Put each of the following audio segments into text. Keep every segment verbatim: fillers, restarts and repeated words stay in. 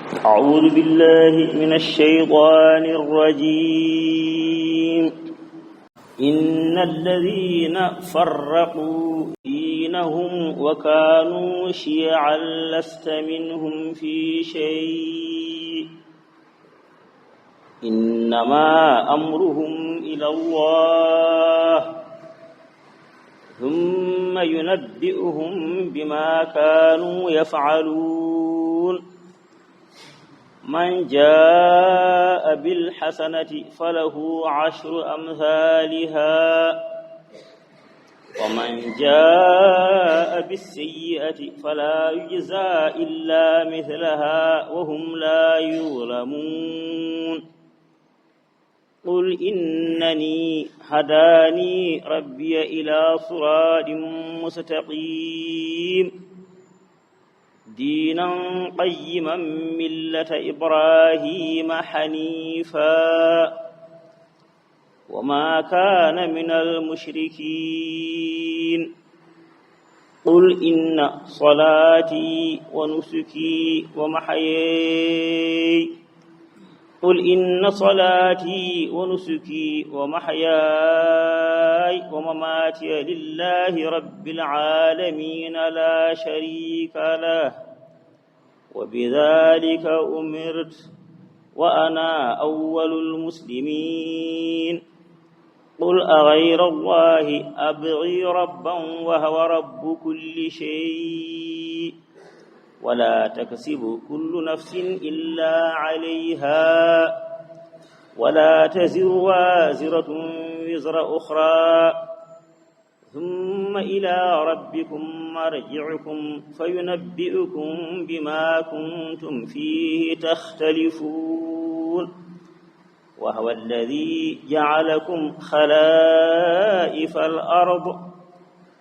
أعوذ بالله من الشيطان الرجيم. إن الذين فرقوا دينهم وكانوا شيعا لست منهم في شيء إنما أمرهم إلى الله ثم ينبئهم بما كانوا يفعلون. من جاء بالحسنة فله عشر أمثالها ومن جاء بالسيئة فلا يجزى إلا مثلها وهم لا يظلمون. قل إنني هداني ربي إلى صراط مستقيم دينا قيما ملة إبراهيم حنيفا وما كان من المشركين. قل إن صلاتي ونسكي ومحياي قل إن صلاتي ونسكي ومحياي ومماتي لله رب العالمين لا شريك له وبذلك أمرت وأنا أول المسلمين. قل أغير الله أبغي ربا وهو رب كل شيء ولا تكسب كل نفس إلا عليها ولا تزر وازرة وزر أخرى ثم إلى ربكم مرجعكم فينبئكم بما كنتم فيه تختلفون. وهو الذي جعلكم خلائف الأرض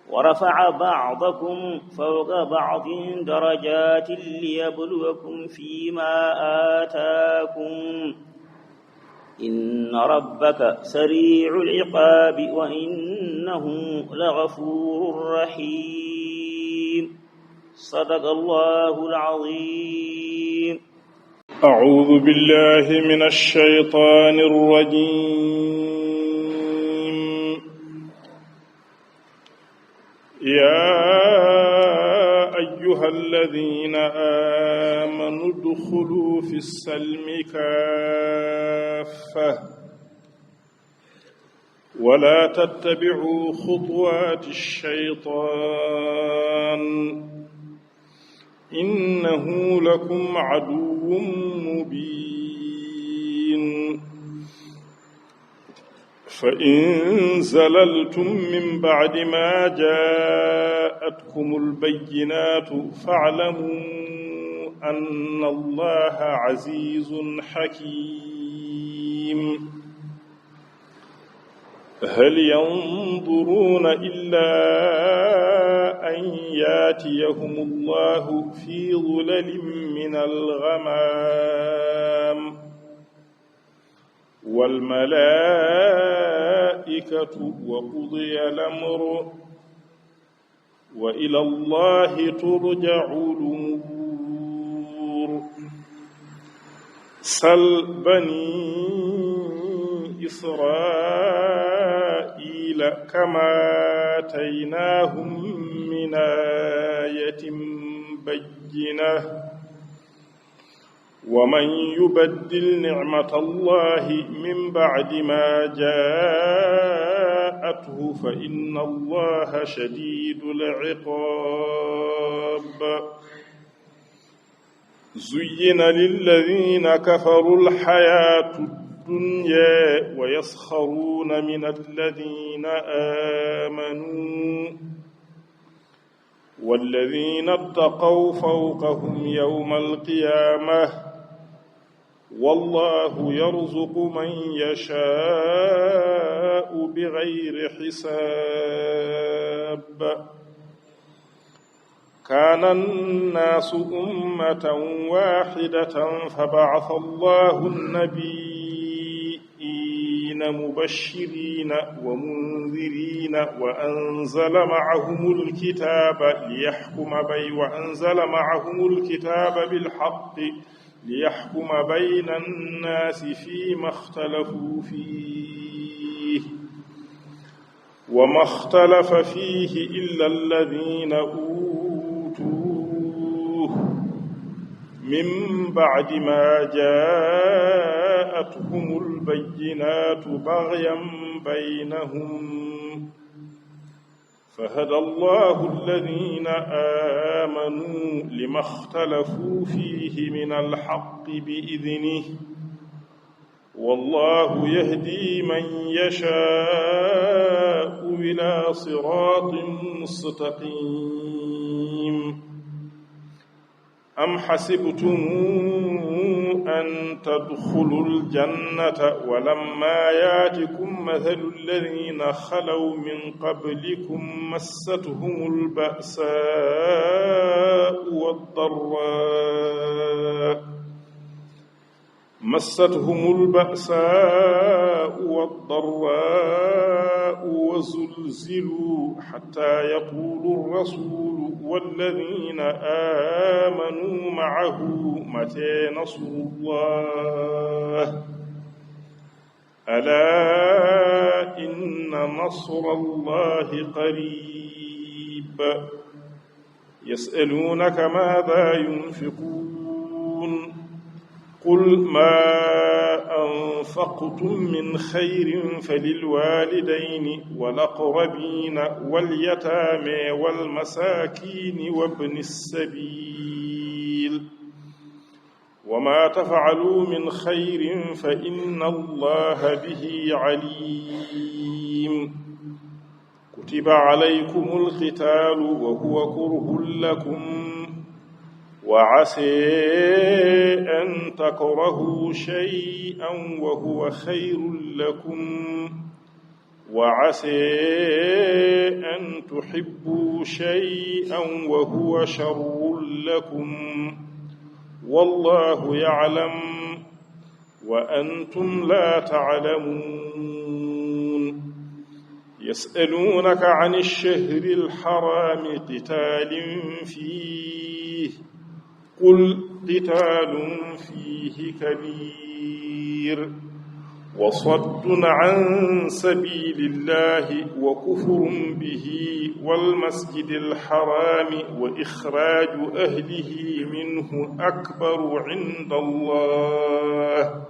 ورفع بعضكم فوق بعض درجات ليبلوكم فيما آتاكم إن ربك سريع العقاب وإنه لغفور رحيم. صدق الله العظيم. أعوذ بالله من الشيطان الرجيم. يا أيها الذين آمنوا ادخلوا في السلم كافة ولا تتبعوا خطوات الشيطان إنه لكم عدو مبين. فإن زللتم من بعد ما جاءتكم البينات فاعلموا أن الله عزيز حكيم. هل ينظرون إلا أن يأتيهم الله في ظلل من الغمام والملائكة وقضي الأمر وإلى الله ترجع الأمور. سل بني إسرائيل كم آتيناهم من آية بينة ومن يبدل نعمة الله من بعد ما جاءته فإن الله شديد العقاب. زين للذين كفروا الحياة الدنيا ويسخرون من الذين آمنوا والذين اتقوا فوقهم يوم القيامة والله يرزق من يشاء بغير حساب. كان الناس أمة واحدة فبعث الله النبيين مبشرين ومنذرين وأنزل معهم الكتاب ليحكم بي وأنزل معهم الكتاب بالحق ليحكم بين الناس فيما اختلفوا فيه، وما اختلف فيه إلا الذين أوتوه من بعد ما جاءتهم البينات بغيا بينهم، فهدى الله الذين آمنوا لما اختلفوا فيه من الحق بإذنه، والله يهدي من يشاء إلى صراط مستقيم. أم حسبتم أن تدخلوا الجنة ولما ياتكم مثل الذين خلوا من قبلكم مستهم البأساء والضراء مستهم البأساء والضراء وزلزلوا حتى يقول الرسول والذين آمنوا معه متى نصر الله، ألا إن نصر الله قريب. يسألونك ماذا ينفقون، قل ما أنفقتم من خير فللوالدين والأقربين واليتامى والمساكين وابن السبيل، وما تفعلوا من خير فإن الله به عليم. كتب عليكم القتال وهو كره لكم، وعسى أن تكرهوا شيئا وهو خير لكم، وعسى أن تحبوا شيئا وهو شر لكم، والله يعلم وأنتم لا تعلمون. يسألونك عن الشهر الحرام قتال فيه، قل قتال فيه كبير، وصد عن سبيل الله وكفر به والمسجد الحرام وإخراج أهله منه أكبر عند الله،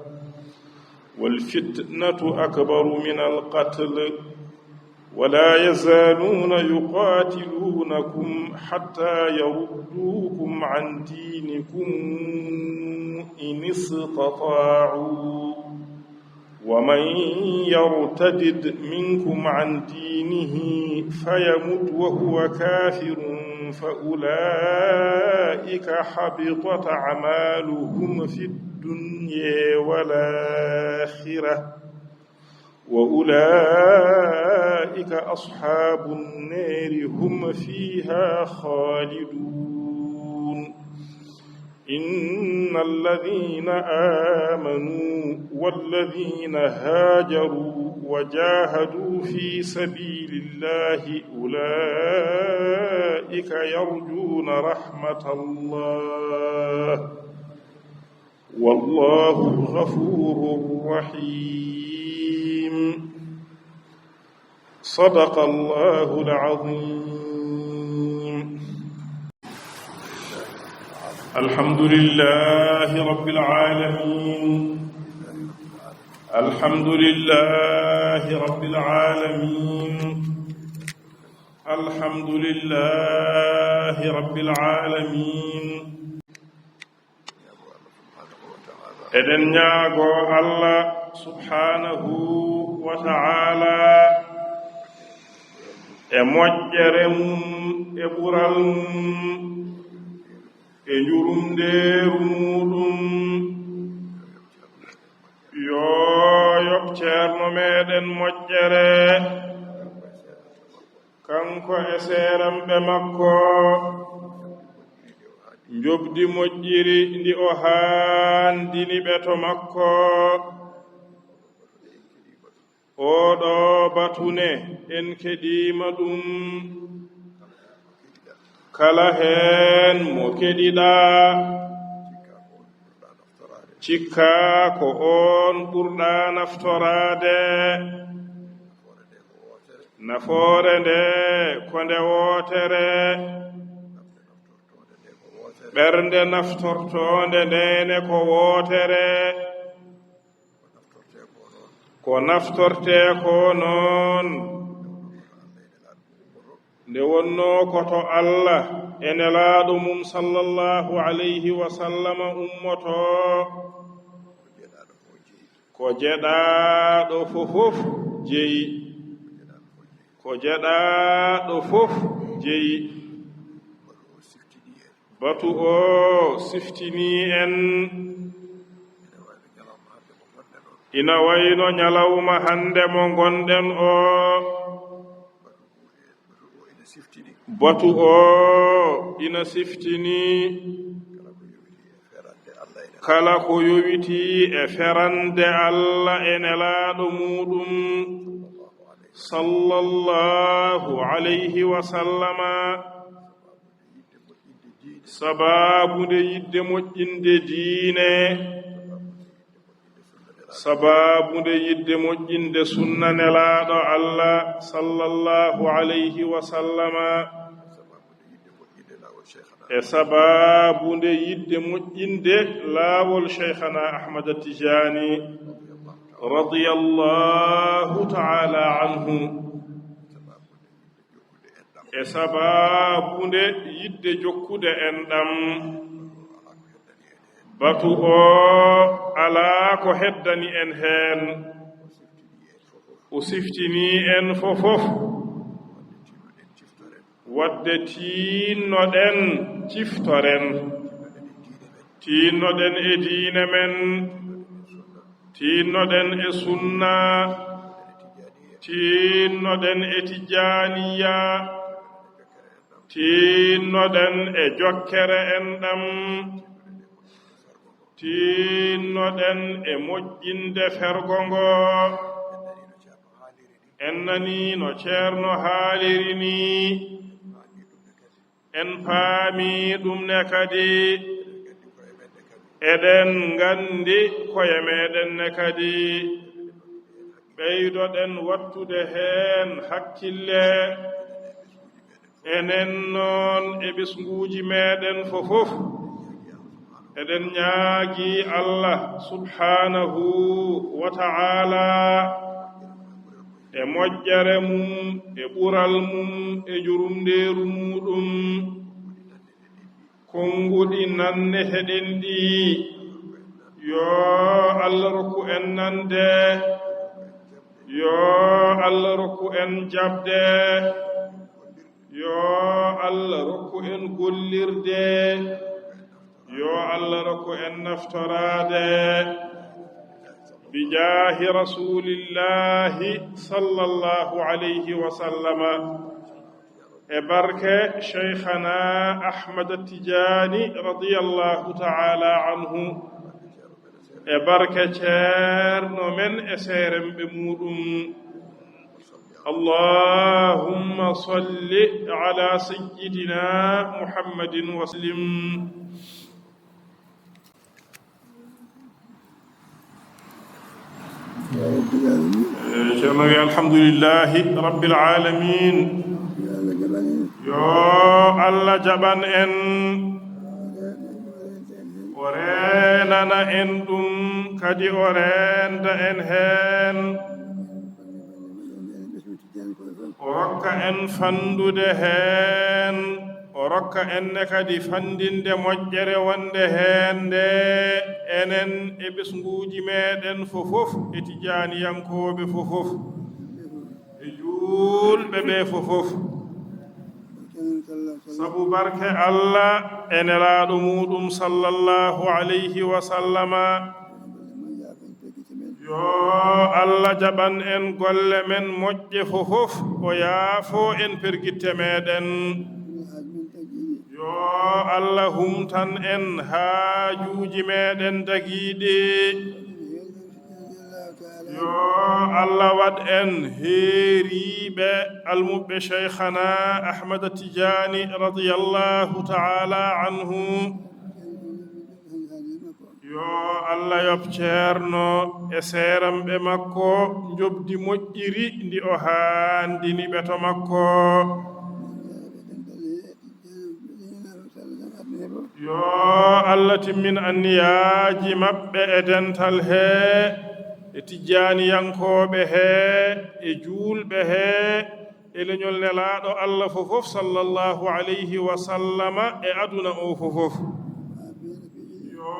والفتنة أكبر من القتل، ولا يزالون يقاتلونكم حتى يردوكم عن دينكم إن استطاعوا، ومن يرتدد منكم عن دينه فيمت وهو كافر فأولئك حبطت أعمالهم في الدنيا والآخرة، وأولئك أصحاب النار هم فيها خالدون. إن الذين آمنوا والذين هاجروا وجاهدوا في سبيل الله أولئك يرجون رحمة الله، والله غفور رحيم. صدق الله العظيم. الحمد لله رب العالمين. الحمد لله رب العالمين. الحمد لله رب العالمين. Eɗen ñaagoo Allah subhaanahu wa ta'ala e moƴƴere mum, e ɓural mum, e njurumndeeru muuɗum. Yo yoɓ ceerno meeɗen moƴƴere, kanko e seeranɓe makko, njoɓdi moƴƴiri ndi o haandini ɓe to makko. Oo ɗoo batu ne, en keɗiima ɗum. Kala heen mo keɗiɗaa, Cikka ko oon ɓurɗaa naftoraade. Nafoore nde ko nde wootere. Ɓernde naftortoonde nde ne ko wootere. Ko naftortee ko noon, nde wonnoo ko to Allah e Nelaaɗo mum, sallallahu alayhi wa sallama, ummotoo, ko jeɗaaɗo fofof jeyi. Ko jeɗaaɗo fof jeyi. Batu o siftinii en. Ina wayno ñalawma hannde mo ngonɗen o. Batu o ina siftinii kala ko yowitii e ferande Allah e Nelaaɗo muuɗum, sallallahu alayhi wa sallama. Sabaabu nde yiɗde moƴƴinde diine, sabaabu nde yiɗde moƴƴinde sunna Nelaaɗo Allah, sallallahu alayhi wa sallama, e sabaabu nde yiɗde moƴƴinde laawol Shaykhana Ahmad Tijani, radiyallahu ta'ala anhu. E sabaabu nde yiɗde jokkude enɗam, batu o alaa ko heddani en heen. O siftinii en fofof, wadde tiinnoɗen ciftoren, tiinnoɗen e diine men, tiinnoɗen e sunna, tiinnoɗen e tijjaaniya, tiinnoɗen e jokkere enɗam, tiinnoɗen e moƴƴinde fergo ngo. En nanii no Ceerno haaliri nii. En paami ɗum ne kadi. Eɗen nganndi koye meɗen ne kadi. Ɓeydoɗen wattude heen hakkille. Enen noon e ɓesnguuji meɗen fofof, eɗen ñaagii Allah subhaanahu wa ta'ala e moƴƴere mum, e ɓural mum, e jurumndeeru muuɗum. Konnguɗi nanne heɗen ɗi, yo Allah rokku en nande, yo Allah rokku en jaɓde. Yo Allah rokku en gollirde. Yo Allah rokku en naftoraade. Bijaahi Rasuulillaahi sallallahu alayhi wa sallama. E barke Shaykhana Ahmad Tijaani radiyallahu ta'ala anhu. E barke Ceerno men e seeremɓe muuɗum. اللهم صل على سيدنا محمد وسلم. Ceerno wi alhamdulillahi rabbil alamin. Yo Allah jaɓan en. O reenana en ɗum kadi o reenda en heen. O rokka en fandude heen, o rokka en ne kadi fandinde moƴƴere wonde heen nde, enen e ɓesnguuji meɗen fofof, e tijaaniyankooɓe fofof, e juulɓe ɓe fofof. Sabu barke Allah e Nelaaɗo muuɗum sallallahu alayhi wa sallama. Yo Allah jaɓan en golle men moƴƴe fofof, o yaafo en pergitte meɗen. Yo Allah humtan en haajuuji meɗen dagiiɗi. Yo Allah waɗ en heeriiɓe almuɓɓe Shaykhana Ahmad Tijaani radiyallahu ta'ala anhu. Yo Yo Allah yoɓ ceerno e seeramɓe makko njoɓdi moƴƴiri ndi o haandini ɓe to makko. Yo Allah timmin anniyaaji maɓɓe e dental he, e tijjaaniyankooɓe he, e juulɓe he, e leñol Nelaaɗo Allah fofof, sallallahu alayhi wa sallama, e aduna o fofof. Yo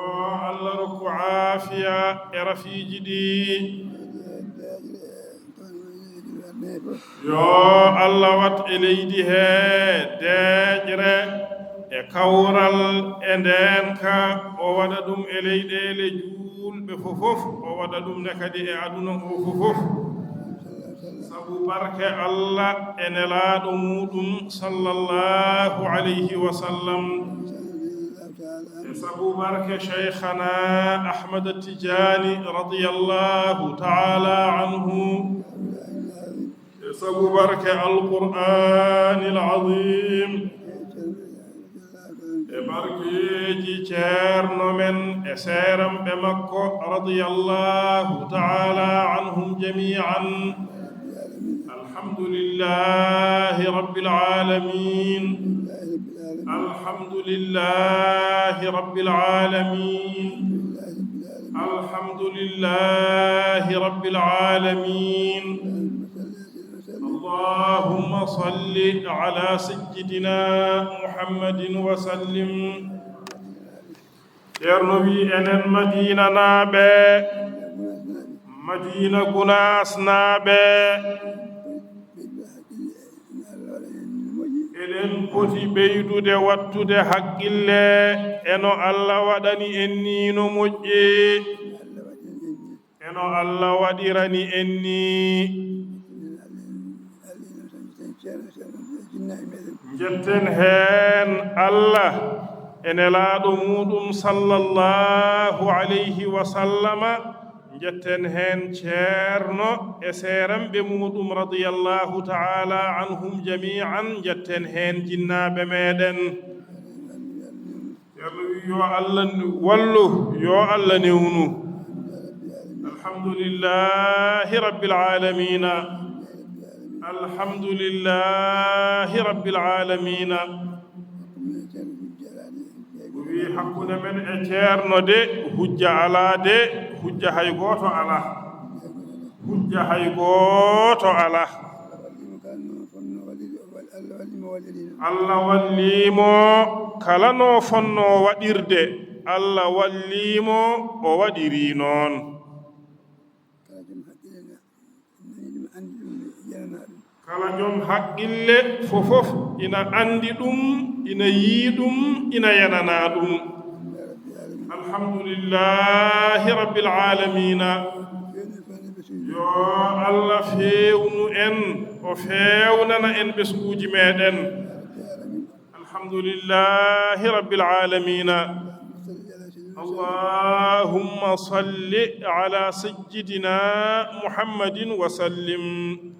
Allah rokku aafiya e rafiiji ɗi. Yo Allah wat e leydi he deeƴre e kawral e ndeenka, o waɗa ɗum e leyɗeele juulɓe fofof, o waɗa ɗum ne kadi e aduna o fofof. Sabu barke Allah e Nelaaɗo muɗum, sallallahu alayhi wa sallam. E sabu barke Shaykhana Ahmad Tijani, radiyallahu ta'ala anhu. E sabu barke Alqur'anil Azim. E barkeeji ceerno men e seeramɓe makko, radiyallahu ta'ala anhum jami'an. Alhamdulillahi rabbil alamin. Alhamdulillahi rabbil alamin. Alhamdulillahi rabbil alamin. اللهم صل على سيدنا محمد وسلم. Ceerno wi enen Madiina naaɓe, Madiina Gunaas naaɓe, eɗen poti ɓeydude waɗtude haqqille e no Allah waɗani en nii no moƴƴi. E no Allah waɗirani en ni. Njetten heen Allah e Nelaaɗo muɗum, sallallahu alayhi wa sallama. Njetten heen ceerno e seeranɓe muɗum, radiyallahu ta'ala anhum jami'an. Njetten heen jinnaaɓe meɗen. Ceerno wi, yo Allah wallu, yo Allah newnu. Alhamdulillahi rabbil alamina. Alhamdulillahi rabbil alamina. O wi, hakkunde men e ceerno de, hujja alaa de, hujja hay gooto alaa. Hujja hay gooto alaa. Allah wallii mo kala no fonnoo waɗirde, Allah wallii mo, o waɗirii noon. Kala joom haqqille fofof ina anndi ɗum, ina yii ɗum, ina yenanaa ɗum. Alhamdulillahi rabbil alamina. Yo Allah feewnu en, o feewnana en ɓesnguuji meɗen. Alhamdulillahi rabbil alamina. Allahumma salli ala sayyidina Muhammadin wa sallim.